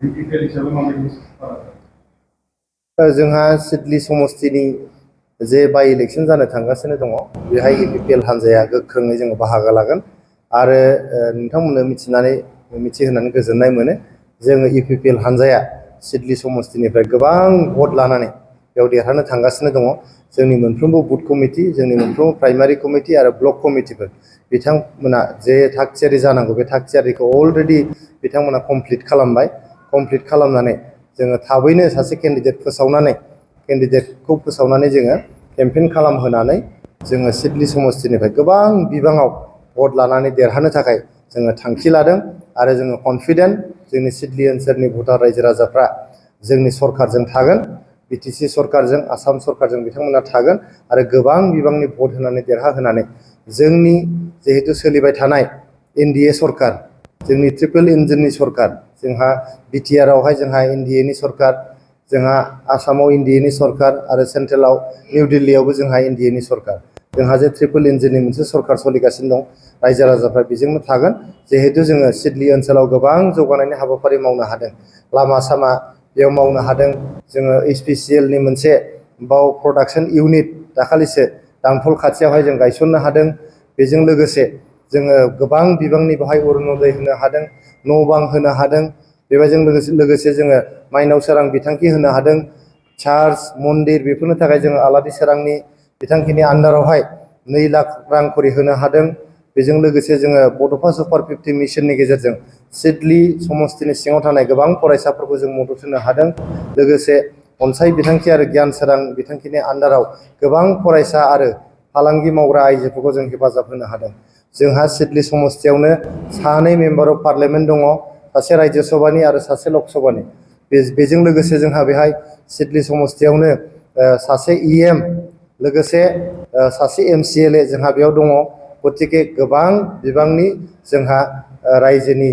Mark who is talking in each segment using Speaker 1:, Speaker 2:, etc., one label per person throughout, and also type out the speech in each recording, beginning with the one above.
Speaker 1: जोंहा सिडली समस्तिनि जे by election जानो थांगासिनो दङ बेहाय इपिपिएल हान्जाया गोख्रोङै जोङो बाहागो लागोन आरो नोंथांमोननो मिथिहोनानै गोजोननाय मोनो जोङो इपिपिएल हान्जाया सिडली समस्तिनिफ्राय गोबां भट लानानै बेयाव देरहानो थांगासिनो दङ जोंनि मोनफ्रोमबो बुथ कमिटि जोंनि मोनफ्रोमबो प्राइमारि कमिटि आरो ब्लक कमिटिफोर बिथांमोना जे थागथियारि जानांगौ बे थागथियारिखौ अलरेडि बिथांमोना कमप्लिट खालामबाय कमप्लिट खालामनानै जोङो थाबैनो सासे केन्डिडेटखौ फोसावनानै जोङो केम्पेइन खालामहोनानै जोङो सिडली समस्तिनिफ्राय गोबां बिबाङाव भट लानानै देरहानो थाखाय जोङो थांखि लादों आरो जोङो कनफिडेन्ट जोंनि सिडली ओनसोलनि भटार रायजो राजाफ्रा जोंनि सरकारजों थागोन बिटिसि सरकारजों आसाम सरकारजों बिथांमोना थागोन आरो गोबां बिबांनि भट होनानै देरहाहोनानै जोंनि जिहेतु सोलिबाय थानाय एनडिए सरकार जोंनि ट्रिपल इन्जिननि सरकार जोंहा बिटिआरआवहाय जोंहा एनडिएनि सरकार जोंहा आसामाव एनडिएनि सरकार आरो सेन्ट्रेलाव निउ दिल्लीयावबो जोंहा एनडिएनि सरकार जोंहा जे ट्रिपल इन्जिननि मोनसे सरकार सोलिगासिनो दं रायजो राजाफ्रा बेजोंनो थागोन जिहेतु जोङो सिडली ओनसोलाव गोबां जौगानायनि हाबाफारि मावनो हादों लामा सामा बेयाव मावनो हादों जोङो एचपिसिएलनि मोनसे बाव प्रडाक्शन इउनिट दाखालिसो दांथल खाथियावहाय जों गायसननो हादों बेजों लोगोसे जोङो गोबां बिबांनि बेहाय अरुणोदय होनो हादों न' बां होनो हादों बेबायजों लोगोसे जोङो माइनाव सोरां बिथांखि होनो हादों चार्च मन्दिर बेफोरनि थाखाय जोङो आलारि सोरांनि बिथांखिनि आन्दारावहाय 2 लाख रां खरि होनो हादों बेजों लोगोसे जोङो बड'फा सुपार 50 मिशननि गेजेरजों सिडली समस्तिनि सिङाव थानाय गोबां फरायसाफोरखौ जों मदद होनो हादों लोगोसे अनसाय बिथांखि आरो गियान सोरां बिथांखिनि आन्दाराव गोबां फरायसा आरो फालांगि मावग्रा आइजोफोरखौ जों हेफाजाब होनो हादों जोंहा सिडली समस्तियावनो 2 मेम्बार अफ पार्लियामेन्ट दङ सासे राज्य सभानि आरो सासे लक सभानि बेजों लोगोसे जोंहा बेहाय सिडली समस्तियावनो सासे इएम लोगोसे सासे एमसिएलए जोंहा बेयाव दङ गतिके गोबां बिबांनि जोंहा रायजोनि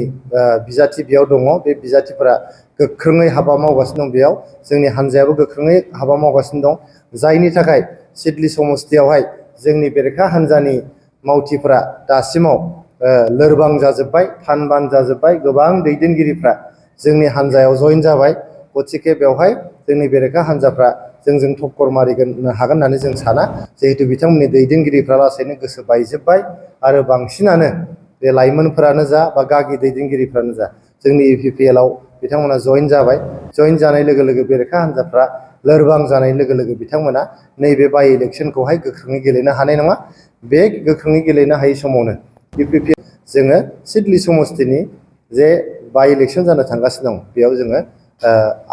Speaker 1: बिजाथि बेयाव दङ बे बिजाथिफोरा गोख्रोङै हाबा मावगासिनो दं बेयाव जोंनि हान्जायाबो गोख्रोङै हाबा मावगासिनो दं जायनि थाखाय सिडली समस्तियावहाय जोंनि बेरेखा हान्जानि मावथिफोरा दासिमाव लोरबां जाजोब्बाय फानबान जाजोब्बाय गोबां दैदेनगिरिफ्रा जोंनि हान्जायाव जइन जाबाय गतिके बेवहाय जोंनि बेरेखा हान्जाफ्रा जोंजों टक्कर मारिगोन हागोन होननानै जों साना जिहेतु बिथांमोननि दैदेनगिरिफ्रा लासैनो गोसो बायजोब्बाय आरो बांसिनानो बे लाइमोनफोरानो जा बा गागि दैदेनगिरिफ्रानो जा जोंनि इपिपिएलआव बिथांमोना जइन जाबाय जइन जानाय लोगो लोगो बेरेखा हान्जाफ्रा लोरबां जानाय लोगो लोगो बिथांमोना नैबे बाय इलेक्शनखौहाय गोख्रोङै गेलेनो हानाय नङा बे गोख्रोङै गेलेनो हायै समावनो इपिपिएल जोङो सिडली समस्तिनि जे बाय इलेक्शन जानो थांगासिनो दं बेयाव जोङो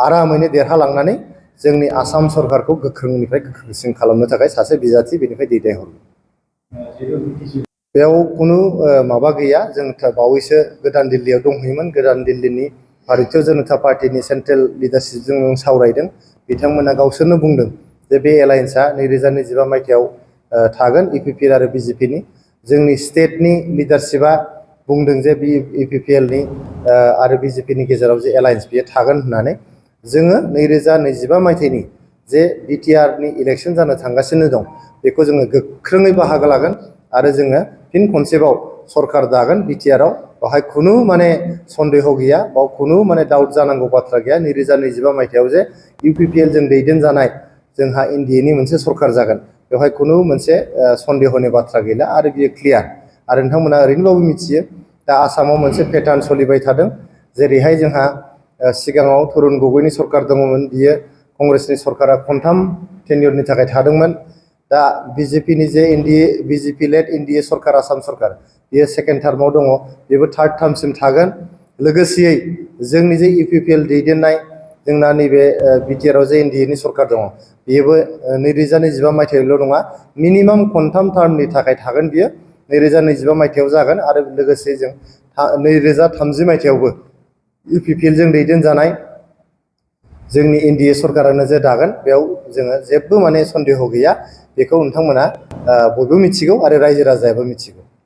Speaker 1: आरामैनो देरहालांनानै जोंनि आसाम सरकारखौ गोख्रोंनिफ्राय गोख्रोंसिन खालामनो थाखाय सासे बिजाथि बेनिफ्राय दैथायहरो बेयाव खुनु माबा गैया जों बावैसो गोदान दिल्लीयाव दंहैयोमोन गोदान दिल्लीनि भारतीय जनता पार्टीनि सेन्ट्रेल लिडारशिपजों जों सावरायदों बिथांमोना गावसोरनो बुंदों जे बे एलायन्सआ 2025 मायथाइयाव थागोन इपिपिएल आरो बिजेपिनि जोंनि स्टेटनि लिडारशिपआ बुंदों जे बे इपिपिएलनि आरो बिजेपिनि गेजेराव जे एलायन्स बेयो थागोन होननानै जोङो 2025 मायथाइनि जे बिटिआरनि इलेक्शन जानो थांगासिनो दं बेखौ जोङो गोख्रोङै बाहागो लागोन आरो जोङो फिन खनसेबाव सरकार दागोन बिटिआरआव बेवहाय खुनु माने सन्देह गैया बाव खुनु माने डाउट जानांगौ बाथ्रा गैया 2025 मायथाइयाव जे इउपिपिएल जों दैदेनजानाय जोंहा एनडिएनि मोनसे सरकार जागोन बेवहाय खुनु मोनसे सन्देहनि बाथ्रा गैला आरो बियो क्लियार आरो नोंथांमोना ओरैनोबाबो मिथियो दा आसामाव मोनसे पेटार्न सोलिबाय थादों जेरैहाय जोंहा सिगाङाव तरुण गगैनि सरकार दङमोन बियो कंग्रेसनि सरकारा खनथाम टेन्युरनि थाखाय थादोंमोन दा बिजेपिनि जे बिजेपि लेड एनडिए सरकार आसाम सरकार बियो सेकेन्ड टार्माव दङ बेबो थार्ड टार्मसिम थागोन लोगोसेयै जोंनि जे इउपिपिएल दैदेननाय जोंना नैबे बिटिआरआव जे एनडिएनि सरकार दङ बेबो 2025 मायथाइयावल' नङा मिनिमाम खनथाम टार्मनि थाखाय थागोन बियो 2025 मायथाइयाव जागोन आरो लोगोसे जों 2030 मायथाइयावबो इउपिपिएलजों दैदेनजानाय जोंनि एनडिए सरकारानो जे दागोन बेयाव जोङो जेबो माने सन्देह गैया बेखौ नोंथांमोना बयबो मिथिगौ आरो रायजो राजायाबो मिथिगौ